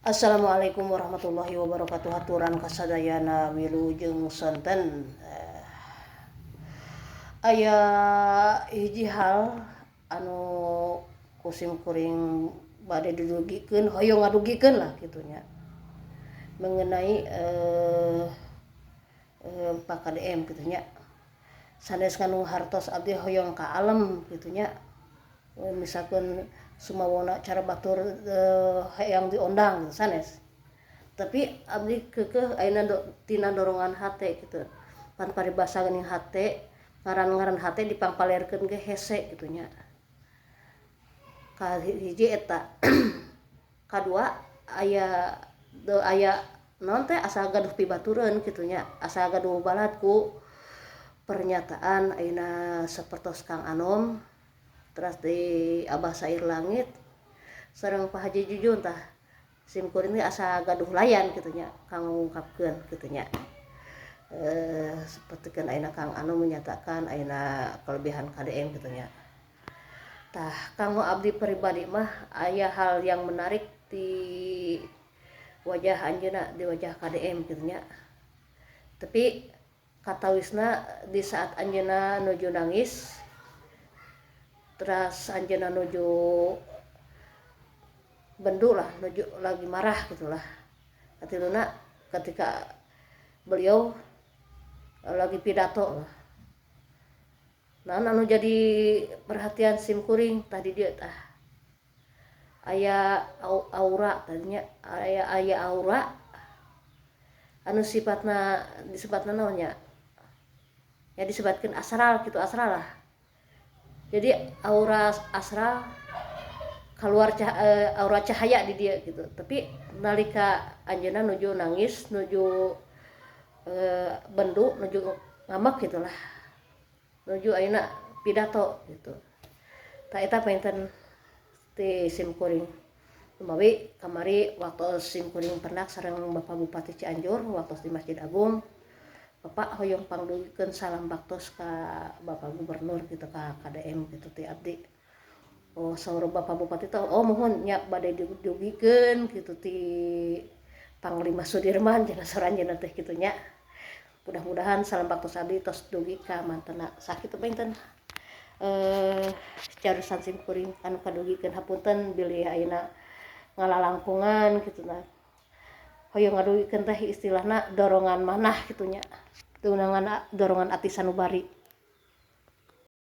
Assalamualaikum warahmatullahi wabarakatuh. Haturan kasadayana, wilujeng sonten. Aya hiji hal anu ku sim kuring bade didugikeun, hoyong ngadugikeun lah kitu nya, mengenai Pak KDM kitu nya. Sanes nganu hartos abdi hoyong ka alem kitu nya, misalkan sumawona cara batur hayang diondang sanes, tapi abdi keukeuh ayeuna tina dorongan hate kitu. Pan paribasa geuning hate, ngaran-ngaran hate dipangpalerkeun ge hese kitu nya. Kahiji eta, kadua aya aya naon teh, asa gaduh pibatureun kitu nya, asa gaduh balad ku pernyataan ayeuna sapertos Kang Anom, teras di Abah Sair Langit sareng Pak Haji Jujun. Tah, sim kuring teh asa gaduh layan kitu nya kanggo ngungkapkeun kitu nya. Sapertikeun ayeuna Kang Anom menyatakan ayeuna kelebihan KDM kitu nya. Tah, kanggo abdi pribadi mah aya hal yang menarik di wajah anjeunna, di wajah KDM kitu nya. Tapi katawisna di saat anjeunna nuju nangis, teras anjeunna nuju bendu lah, nuju lagi marah gitulah. Katiluna ketika beliau lagi pidato lah. Nah, anu jadi perhatian sim kuring tadi dia tah aya aura tadinya, aya aya aura anu sifatna disebutna naon nya ya, disebutkan astral gitu, astral lah. Jadi aura astral keluar, aura cahaya di dia gitu. Tapi nalika anjeunna nuju nangis, nuju bendu, nuju ngambek gitulah, nuju ayeuna pidato gitu. Tah, eta panginten ti sim kuring. Lumawi kamari waktu sim kuring pendak sareng Bapak Bupati Cianjur waktu di Masjid Agung, Bapak hoyong pangdugikeun salam baktos ka Bapak Gubernur gitu, ka KDM gitu ti abdi. Oh, saur Bapak Bupati teh, "Oh, muhun nya, bade didugikeun gitu ti Panglima Sudirman," cenah saur anjeunna teh kitu nya. Mudah-mudahan salam baktos abdi tos dugi ka mantena. Sakitu panginten carusan sim kuring anu kadugikeun. Hapunten bilih ayeuna ngalalangkungan kitu. Nah, hoyong ngadugikeun teh istilahna dorongan manah kitu nya, dorongan dorongan ati sanubari.